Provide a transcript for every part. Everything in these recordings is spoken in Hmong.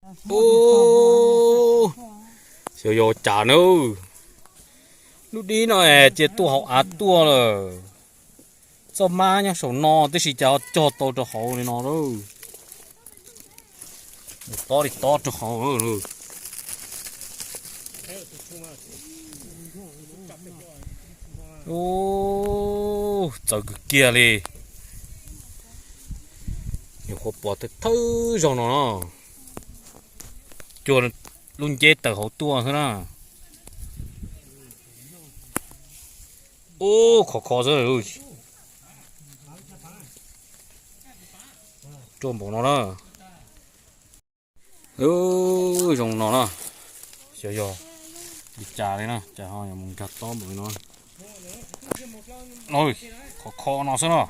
Ub, xyov yog cas na. Lub dib no es cia tuaj hauv av tuaj lawm. Txoj mab nyob saum no tib si cas ho cog tau rau hauv li no lawm. Mus tob li tob rau hauv. Ub, txawv kawg kiag li. Nyuam qhuav pom thawj thawj zaug no no. Cuag lub nceb tawm hauv tuaj xwb na. Ub, khov kho xwb. Ruaj npaum no na. Ub, zoo no na. Xyov yog li cas li na, cas ho yuav mus nkag tob npaum li no. Khov kho no xwb no.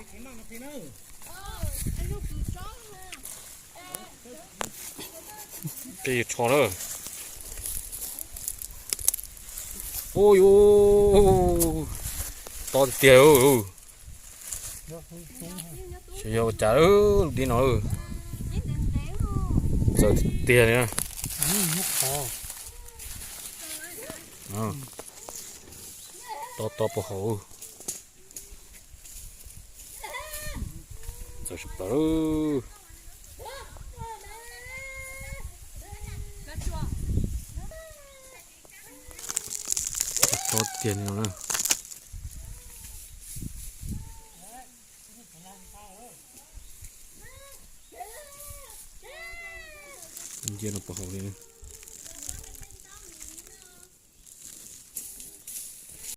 Tej yuav tsho lawm. Ub, tob tiag tiag. Xyov yog ua cas lub dib no. Txawv tiag tiag li na. Tob tob puag hauv. Txawv tshaj plaws. Tob tiag li no na. Ncia no puag hauv li.